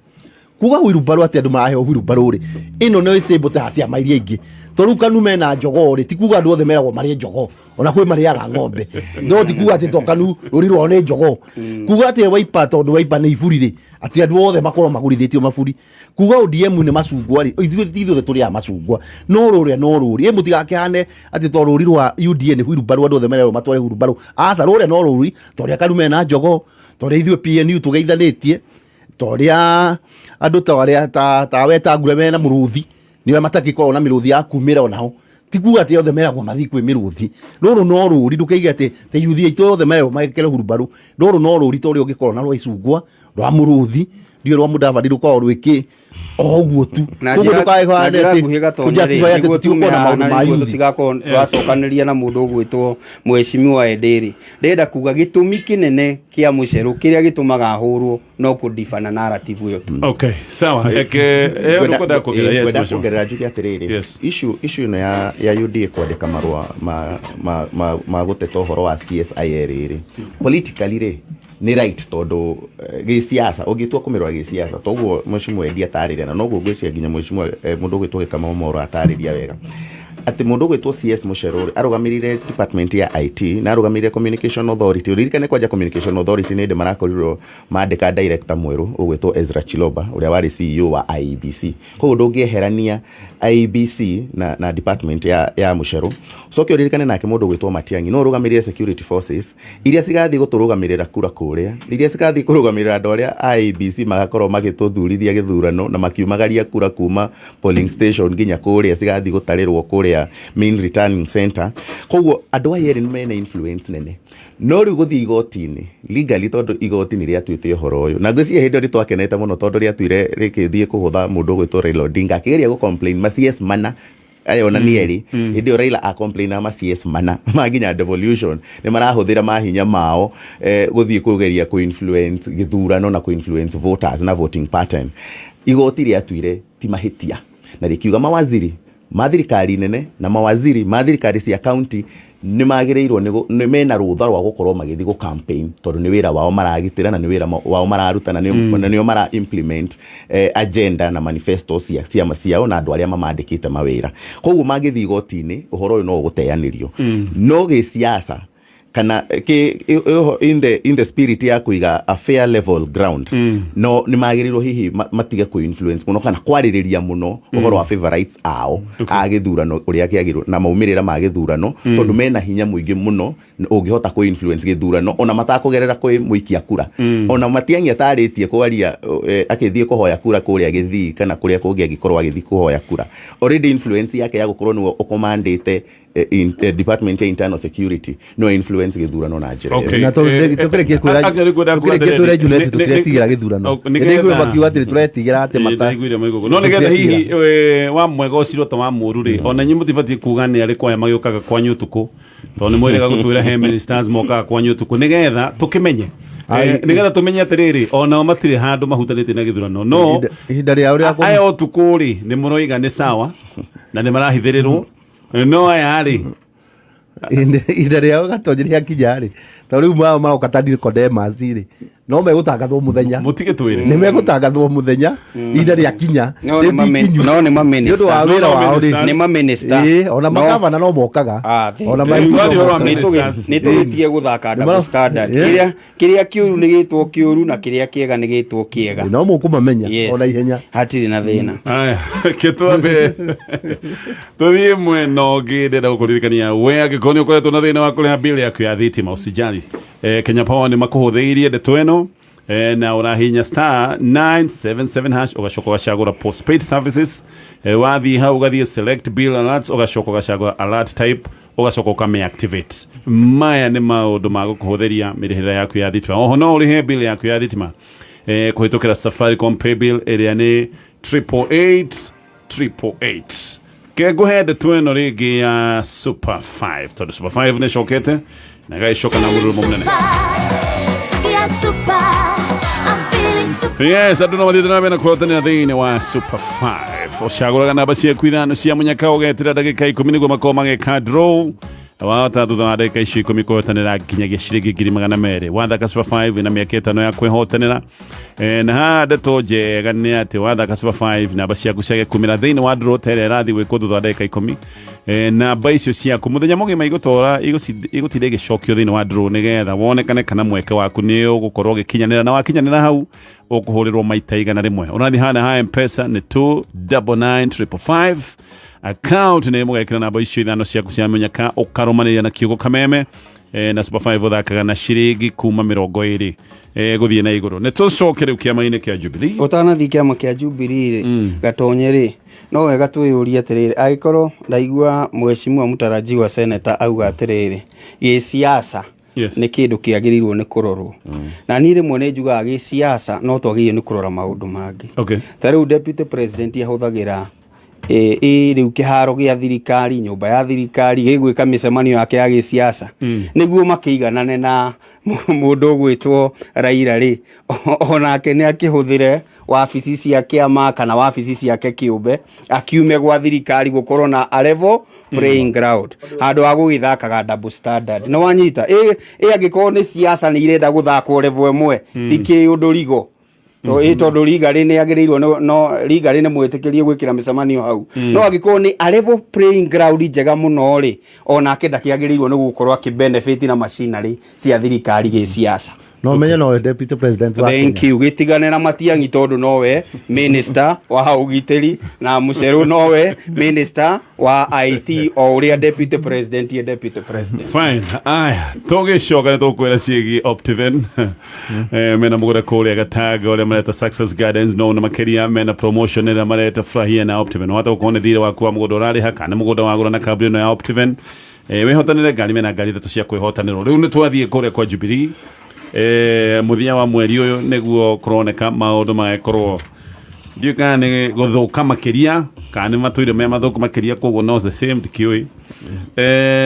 kuga wheelbarrow, atĩ andũ maraheo wheelbarrow rĩ, ĩno nĩ simple ta ciama iria ingĩ, tondũ rĩu Kanu mena jogoo rĩ, ti kuga andũ othe meragwo marĩe jogoo, ona kwĩ marĩaga ng'ombe, no ti kuga atĩ to Kanu rũri rwao nĩ jogoo. Kuga atĩ Wiper, tondũ Wiper nĩ iburi rĩ, atĩ andũ othe makorwo magũrithĩtio maburi. Kuga ODM nĩ macungwa rĩ, ithuĩ ti ithuothe tũrĩaga macungwa, no rũrĩa no rũri ĩ mũtigakĩhane atĩ to rũri rwa UDA nĩ wheelbarrow, andũ othe meragwo matware wheelbarrow. Aca, rũrĩa no rũri ta ũrĩa Kanu mena jogoo, ta ũrĩa ithuĩ PNU tũgeithanĩtie, ta ũrĩa andũ ta arĩa ta Wetangula mena mũrũthi, nĩ arĩa matangĩkorwo na mĩrũthi ya kumĩra onao, ti kuga atĩ othe meragwo mathiĩ kwĩ mĩrũthi. Rũrũ no rũri, ndũkaige atĩ ta yuthi aitũ othe meragwo mekĩre hurumbarũ. Rũrũ no rũri ta ũrĩa ũngĩkorwo na rwa icungwa, rwa mũrũthi, ndiũĩ rwa Mũdavadi rũkoragwo rwĩkĩ o ũguo tu. Na Koguo njĩra ndũkae na njĩra nguhĩ Gatonye rĩ, tũjustify atĩ nĩguo tume tũtigũkorwo na haha maũndũ na ma nĩguo yuthi. tũtigakorwo tũracokanĩria na mũndũ ũgwĩtwo mheshimiwa Edĩrĩ, ndĩrenda kuga gĩtũmi kĩnene kĩa Mũcerũ kĩrĩa gĩtũmaga ahũrwo no kũdifana narrative ĩyo tu. Okay, sawa, eke ũkwenda kuongerera? Yes, Ngwenda mheshimiwa. kuongerera njuge atĩrĩrĩ, issue ĩno ya UDA kwandĩka marũa ma gũteta ũhoro wa CSIR rĩ, politically rĩ, nĩ right, tondũ gĩsiasa ũngĩtua kũmĩrora gĩsiasa, toguo mheshimiwa Eddie atarĩria, na noguo ngwĩciria nginya mheshimiwa mũndũ ũgwĩtwo Gĩkama Omoro atarĩria wega, atĩ mũndũ ũgwĩtwo CS Mũcerũ rĩ, arũgamĩrĩire department ya IT na arũgamĩrĩire Communication Authority. Ũririkane kwanja Communication Authority nĩ hĩndĩ marakorirwo mandĩka director mwerũ ũgwĩtwo Ezra Chiloba, ũrĩa warĩ CEO wa IEBC. Koguo ndũngĩeherania IEBC na department ya Mucheru. Ucoke uririkane nake mundu gwitwo Matiang'i no urugamirire security forces iria cigathiĩ gũtũrũgamĩrĩra kura kũrĩa, iria cigathiĩ kũrũgamĩrĩra andũ arĩa IEBC magakorwo magĩtũthurithia gĩthurano na makiumagaria kura kuma polling station nginya kũrĩa cigathiĩ gũtarĩrwo kũrĩa main returning center. Koguo andũ aya erĩ mena influence nene. No rĩu gũthiĩ igoti-inĩ legally, tondũ igoti nĩ rĩatuĩte ũhoro ũyũ, na ngwĩciria hĩndĩ ĩyo nĩ twakenete mũno tondũ rĩatuire rĩkĩthiĩ kũgũtha mũndũ ũgwĩtwo Raila Odinga akĩgeria gũ complain ma CS mana aya ona nĩ erĩ. Hĩndĩ ĩyo Raila a complain ma CS mana ma nginya devolution nĩ marahũthĩra mahinya mao gũthiĩ kũgeria kũ influence gĩthurano na kũ influence voters na voting pattern. Igoti rĩatuire ti mahĩtia na rĩkiuga mawaziri ma thirikari nene na mawaziri ma thirikari cia county nĩ magĩrĩirwo nĩ mena rũtha rwa gũkorwo magĩthiĩ gũ campaign tondũ nĩ wĩra wao maragitĩra na nĩ wĩra wao mararuta na nĩo mara implement agenda na manifesto cia ciama ciao na andũ arĩa mamandĩkĩte mawĩra. Koguo mangĩthiĩ igoti-inĩ ũhoro ũyũ no ũgũteanĩrio. No gĩsiasa kana in the spirit ya kuiga a fair level ground, no nĩ magĩrĩirwo hihi matige kũ influence mũno kana kwarĩrĩria mũno ũhoro wa favorites ao a gĩthurano ũrĩa kĩagĩrĩirwo na maumĩrĩra ma gĩthurano, tondũ mena hinya mũingĩ mũno ũngĩhota kũ influence gĩthurano ona matakũgerera kwĩ mũikia kura. Ona Matiang'i atarĩtie kwaria akĩthiĩ kũhoya kura kũrĩa Gĩthii kana kũrĩa kũngĩ angĩkorwo agĩthiĩ kũhoya kura, already influence yake ya gũkorwo nĩwe ũkomandĩte department ya internal security no influence gĩthurano na njĩra ĩyo. Na tũkĩrĩkie kwĩra tũkĩrĩkie twĩre Junet tũtiretigĩra gĩthurano. Nĩguo makiuga atĩ tũretigĩra atĩ mata ndaiguire mũigogo. No nĩgetha hihi wa mwega ũcirwo ta wa mũru rĩ, ona inyuĩ mũtibatiĩ kuga nĩ arĩkũ aya magĩũkaga kwanyu ũtukũ, tondũ nĩ mwĩrĩga gũtwĩra he ministers mokaga kwanyu ũtukũ, nĩgetha tũkĩmenye, nĩgetha tũmenye atĩrĩrĩ, onao matirĩ handũ mahutanĩtie na gĩthurano. No ihinda rĩao rĩa aya ũtukũ rĩ, nĩ mũroiga nĩ sawa na nĩ marahithĩrĩrwo, no aya rĩ ihinda rĩao Gatonye rĩakinya rĩ, tondũ rĩu mao maroka ta Nicodemus rĩ, no megũtangathwo mũthenya. Mũtige twĩre. Nĩ megũtangathwo mũthenya ihinda rĩakinya. No nĩ no nĩ ma nĩ ũndũ wa minister. wĩra No, no wao rĩ. ministers. Nĩ ma minister. Ĩĩ, ona No. magavana no mokaga. Ah, thank Ona you. ma Twathi no ũhoro wa mokaga. ministers. Nĩ tũgĩtige gũthaka double standard. Kĩrĩa kĩrĩa kĩũru nĩ gĩtwo kĩũru na kĩrĩa kĩega nĩ gĩtwo kĩega. No mũkũmamenya Yes. ona ihenya. Hatirĩ na thĩna. Aya, kĩtwambe tũthiĩ mwena ũngĩ. Ndĩrenda gũkũririkania we angĩkorwo nĩ ũkoretwo na thĩna wa kũrĩha bill yaku ya thitima, usijali, Kenya Power nĩ makũhũthĩirie ndeto ĩno, na ũrahihinya star 977 hash ũgacoka ũgacagũra postpaid services. Wathiĩ hau ũgathiĩ select bill alerts, ũgacoka ũgacagũra alert type, ũgacoka ũkamĩ activate. Maya nĩ maũndũ ma gũkũhũthĩria mĩrĩhĩre yaku ya thitima. Oho no ũrĩhe bill yaku ya thitima kũhĩtũkĩra Safaricom paybill ĩrĩa nĩ 888 888. Ke ngũhe ndeto ĩno rĩngĩ ya Super 5, tondũ Super 5 nĩ ĩcokete na ĩgagĩcoka na mũrurumo mũnene. Sikia super, I'm feeling super. Yes, andũ no mathiĩte na mbere na kũhotanĩra thĩinĩ wa Super 5. Ũcagũraga namba ciaku ithano cia mũnyaka, ũgetĩra ndagĩka 10 nĩguo makorwo magĩka draw. Wahota thutha wa ndagĩka icio 10 kũhotanĩra nginyagia ciringi 200,000. Wathaka Super 5 ĩna mĩaka 5 ya kwĩhotanĩra. Na haha ndeto njega nĩ atĩ wathaka Super 5 namba ciaku ciagĩkumĩra thĩinĩ wa draw ta ĩrĩa ĩrathiĩ gwĩkwo thutha wa ndagĩka 10, namba icio ciaku mũthenya mũgima igũtora igũtinda igĩcokio thĩinĩ wa draw nĩgetha wonekane kana mweke waku nĩ ũgũkorwo ũgĩkinyanĩra, na wakinyanĩra hau ũkũhũrĩrwo maita 100. Ũrathiĩ hana ha M-Pesa nĩ 299555, account nĩ mũgekĩra namba icio ithano ciaku cia mũnyaka, ũkarũmanĩrĩra na kiugo kameme. Na Super 5 ũthakaga na ciringi kuma 20 gũthiĩ na igũrũ. Nĩ tũcoke rĩu kĩama-inĩ kĩa Jubilee. Ũtanathiĩ kĩama kĩa Jubilee rĩ, Gatonye rĩ, no wega twĩyũrie atĩrĩrĩ, angĩkorwo ndaigua mheshimiwa mũtarajiwa senator auga atĩrĩrĩ, gĩsiasa nĩ kĩndũ kĩagĩrĩirwo nĩ kũrorwo, na niĩ rĩmwe nĩ njugaga gĩsiasa no twagĩrĩirwo nĩ kũrora maũndũ mangĩ. Ta rĩu deputy president ahũthagĩra ĩ rĩu kĩharo gĩa thirikari, nyũmba ya thirikari gĩgwĩka mĩcemanio yake ya gĩsiasa nĩguo makĩiganane na mũndũ ũgwĩtwo Raila rĩ, onake nĩ akĩhũthĩre wabici cia kĩama kana wabici ciake kĩũmbe, akiume gwa thirikari gũkorwo na a level playing ground handũ ha gũgĩthakaga double standard. Nĩ wanyita? Ĩ angĩkorwo nĩ siasa nĩ irenda gũthakwo level ĩmwe, ti kĩũndũ rigo to ĩ tondũ rigarĩ nĩ agĩrĩirwo no rigarĩ nĩ mwĩtĩkĩrie gwĩkĩra mĩcemanio hau, no angĩkorwo nĩ a level playing ground njega mũno rĩ, onake ndakĩagĩrĩirwo nĩ gũkorwo akĩ benefit na machinery cia thirikari gĩsiasa. No menye nowe deputy president wa Thank Kenya. you. Gĩtigane na Matiang'i tondũ nowe minister wa ũgitĩri na Mũcerũ nowe minister wa IT o ũrĩa deputy president ye deputy president. Fine. Aya, tũgĩcoka nĩ tũkwĩra ciĩgiĩ Optiven. Mena mũgũnda kũrĩa Gatanga ũrĩa mareta Success Gardens, no na makĩria mena promotion ĩrĩa mareta furahia na Optiven. Wahota gũkorwo nĩ thirĩ waku wa mũgũnda ũrarĩha kana nĩ mũgũnda wagũra na kambuni ĩno ya Optiven. Wĩhotanĩre ngari, mena ngari ithatũ cia kwĩhotanĩrwo. Rĩu nĩ twathiĩ kũrĩa kwa Jubilee. Mũthia wa mweri ũyũ nĩguo kũroneka maũndũ magĩkorwo ndiũĩ kana nĩ gũthũka makĩria kana nĩ matũire me mathũku makĩria, koguo no the same, ndikĩũĩ.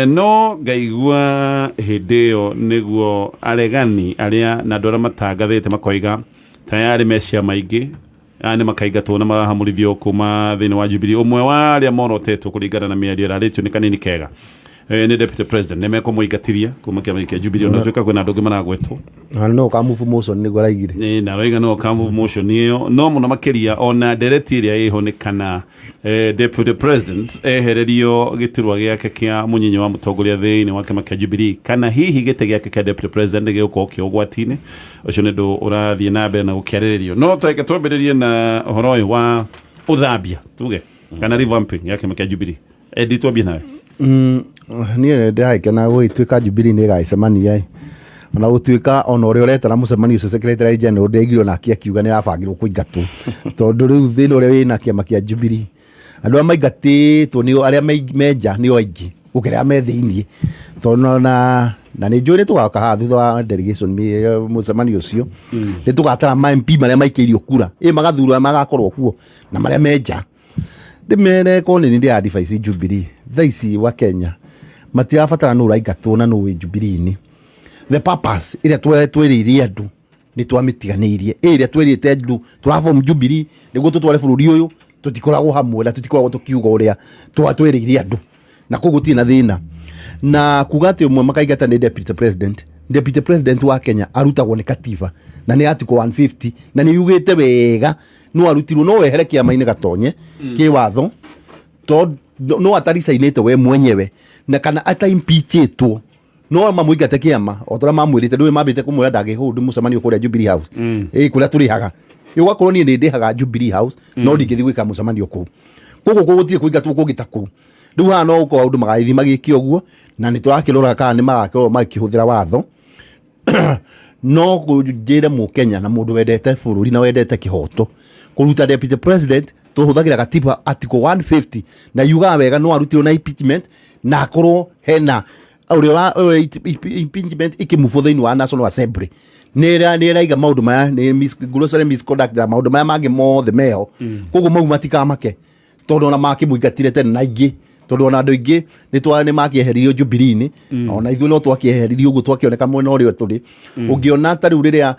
No ngaigua hĩndĩ ĩyo nĩguo aregani arĩa na andũ arĩa matangathĩte makoiga tayarĩ me ciama ingĩ aya nĩ makaingatwo na magahamũrithio kuma thĩinĩ wa Jubilee. Ũmwe wa arĩa morotetwo kũringana na mĩario ĩrarĩtio nĩ Kanini Kega, nĩ deputy president, nĩ mekũmũingatithia kuma kĩama kĩa Jubilee, ona tuĩka kwĩna andũ angĩ maragwetwo. Na no ka move motion nĩguo araigire. Na aroiga no ka move motion ĩyo, no mũno makĩria ona ndereti ĩrĩa ĩho nĩ kana deputy president ehererio gĩturwa gĩake kĩa mũnyinyi wa mũtongoria thĩinĩ wa kĩama kĩa Jubilee, kana hihi gĩtĩ gĩake kĩa deputy president gĩgũkorwo kĩ ũgwati-inĩ. Ũcio nĩ ũndũ ũrathiĩ na mbere na gũkĩarĩrĩrio. No tweke twambĩrĩrie na ũhoro ũyũ wa ũthambia tuge kana revamping ya kĩama kĩa Jubilee. Eddie, twambie nawe. Niĩ ndĩragĩkena gũgĩtuĩka Jubilee nĩ ĩgagĩcemania ĩ, ona gũtuĩka ona ũrĩa ũretana mũcemanio ũcio secretary general ndĩraiguire onake akiuga nĩ arabangĩrwo kũingatwo, tondũ rĩu thĩna ũrĩa wĩna kĩama kĩa Jubilee, andũ arĩa maingatĩtwo nĩo arĩa menja nĩo aingĩ gũkĩra arĩa me thĩiniĩ, tondũ na nĩ njũĩ nĩ tũgaka haha thutha wa delegation mũcemanio ũcio, nĩ tũgatara ma MP marĩa maikĩirio kura ĩ magathurwo magakorwo kuo na marĩa menja. Ndĩmere korwo nĩ ndĩ advice Jubilee thaa ici wa Kenya matirabatara nũ ũraingatwo na nũ wĩ Jubilee-inĩ. The purpose ĩrĩa twĩrĩire andũ nĩ twamĩtiganĩirie, ĩrĩa twĩrĩte andũ tũraform Jubilee nĩguo tũtware bũrũri ũyũ, tũtikoragwo hamwe na tũtikoragwo tũkiuga ũrĩa twĩrĩire andũ, na koguo gũtirĩ na thĩna. Na kuga atĩ ũmwe makaingata nĩ deputy president, deputy president wa Kenya arutagwo nĩ katiba na nĩ article 150 na nĩ yugĩte wega no arutirwo, no wehere kĩama-inĩ gatonye kĩwatho, tondũ no ataricainĩte we mwenyewe na kana ataimpeachĩtwo no mamũingate kĩama o ta ũrĩa mamwĩrĩte. Ndũĩ mambĩte kũmwĩra ndangĩhold mũcemanio kũrĩa Jubilee House, ĩ kũrĩa tũrĩhaga, ũgakorwo niĩ nĩ ndĩhaga Jubilee House no ndingĩthiĩ gwĩka mũcemanio kũu, koguo gũtirĩ kũingatwo kũngĩ ta kũu. Rĩu haha no gũkorwo maũndũ magagĩthiĩ magĩke ũguo, na nĩ tũrakĩrora kana nĩ magakorwo makĩhũthĩra watho. No njĩre mũkenya na mũndũ wendete bũrũri na wendete kĩhoto, kũruta deputy president tũhũthagĩra katiba article 150 na yugaga wega no arutirwo na impeachment na akorwo hena ũrĩa impeachment ĩkĩmuvwo thĩinĩ wa National Assembly nĩ ĩraiga maũndũ maya nĩ gross misconduct na maũndũ maya mangĩ mothe meho, koguo mau matikamake tondũ ona makĩmũingatire tene na ingĩ, tondũ ona andũ aingĩ nĩ makĩeheririo Jubilee-inĩ, ona ithuĩ no twakĩeheririo ũguo twakĩoneka mwena ũrĩa tũrĩ. Ũngĩona ta rĩu rĩrĩa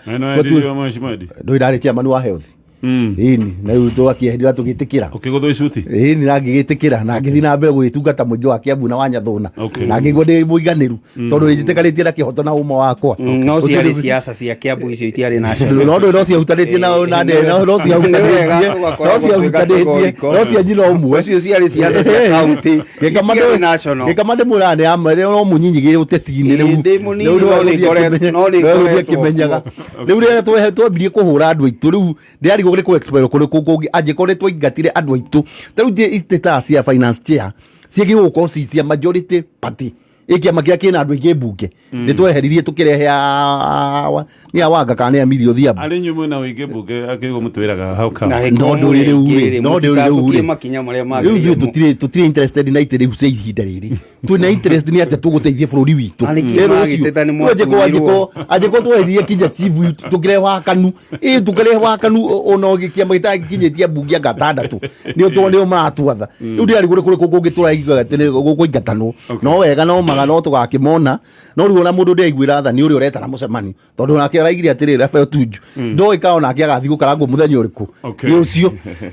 ndũĩ ndarĩ chairman wa health, ĩni, na rĩu twakĩeherira tũgĩtĩkĩra. Ũkĩgũthwo icuti. Ĩni, na ngĩgĩtĩkĩra na ngĩthiĩ na mbere gũgĩtungata mũingĩ wa Kiambu na wa Nyathũna, na ngĩigua ndĩ mũiganĩru tondũ nĩnjĩtĩkanĩtie na kĩhoto na ũma wakwa. No ciarĩ siasa cia Kiambu icio, itiarĩ national. No ndũĩ no ciahutanĩtie na no ciahutanĩtie, no ciahutanĩtie, no cia nyina ũmwe. Ũcio ciarĩ siasa cia county, itiarĩ national. Gĩkama ndĩmwĩraga nĩ ama no mũnyinyi gĩ ũteti-inĩ rĩu. Ndĩ mũnini, Rĩu no nĩwe nĩ gũthiĩ no nĩ nĩwe gũthiĩ ngoretwo akĩmenyaga. kuo. Rĩu rĩrĩa twambirie kũhũra andũ aitũ, rĩu ndĩrarigwo nĩ kũ expel kũrĩ kũ kũngĩ angĩkorwo nĩ twaingatire andũ aitũ. Ta rĩu itĩ ta cia finance chair ciagĩrĩirwo gũkorwo ci cia majority party, ĩ kĩama kĩrĩa kĩna andũ aingĩ mbunge. Nĩ tweheririe tũkĩrehe nĩ a Wanga kana nĩ a Millie Odhiambo. Arĩ inyuĩ mwĩna ũingĩ mbunge akĩrĩgwo mũtwĩraga how come? Na No hĩkorwo ndũrĩ rĩu mũrĩ rĩ, no ndũrĩ rĩu mũtigacokie rĩ. makinya marĩa Rĩu ithuĩ magĩrĩire. tũtirĩ interested na itĩ rĩu cia ihinda rĩrĩ, twĩna interest nĩ atĩa tũgũteithia bũrũri witũ. Arĩ kĩ Ĩ rũciũ, magĩteta nĩ rĩu mwatunyirwo. angĩkorwo tweheririe kinya chief tũkĩrehe wakanu, ĩ tũkĩrehe wakanu ona kĩama gĩtangĩkinyĩtie mbunge anga atandatũ nĩo nĩo maratwatha. Rĩu ndĩrarigwo nĩ kũrĩkũ kũngĩ tũraigua atĩ nĩ gũkũingatanwo. No wega no maga no tũgakĩmona, no rĩu ona mũndũ ndĩraiguĩra tha nĩ ũrĩa ũretana mũcemanio, tondũ onake araigire atĩrĩrĩ Raphael Tuju ndoĩ kana onake agathiĩ gũkarangwo mũthenya ũrĩkũ. Nĩ ũcio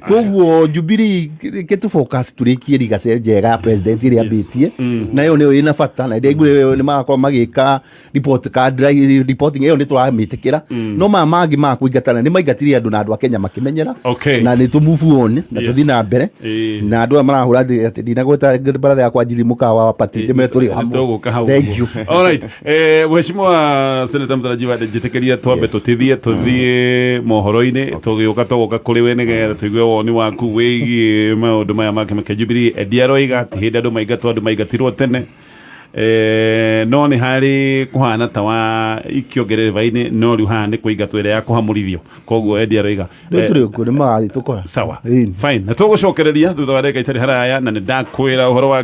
koguo Jubilee kĩtũ focus tũrĩkie legacy njega ya president ĩrĩa ambĩtie, na ĩyo nĩyo ĩna bata, na ndĩraigua nĩ magakorwo magĩka report card reporting ĩyo nĩ tũramĩtĩkĩra, no maya mangĩ ma kũingatana nĩ maingatire andũ na andũ a Kenya makĩmenyera, na nĩ tũ move on na tũthiĩ na mbere, na andũ aya marahũra atĩ ndinagweta baratha yakwa njiri mũkawa wa party ndĩmere tũrĩ o hamwe. Tũgũka hau. Thank you. Alright. Mheshimiwa Senator Mtarajiwa, njĩtĩkĩria twambe tũtithie tũthiĩ mohoro-inĩ, tũgĩũka tũgũka kũrĩ we nĩgetha tũigue woni waku wĩgiĩ maũndũ maya ma kĩama kĩa Jubilee. Eddie aroiga ti hĩndĩ andũ maingatwo, andũ maingatirwo tene. No nĩ harĩ kũhana ta wa ikĩongerereva-inĩ, no rĩu haha nĩ kũingatwo ĩrĩa ya kũhamũrithio, koguo Eddie aroiga Rĩu tũrĩ kuo nĩ magathiĩ tũkora. Sawa. Ĩni. Fine, na tũgũcokereria thutha wa ndagĩka itarĩ haraya, na nĩ ndakwĩra ũhoro wa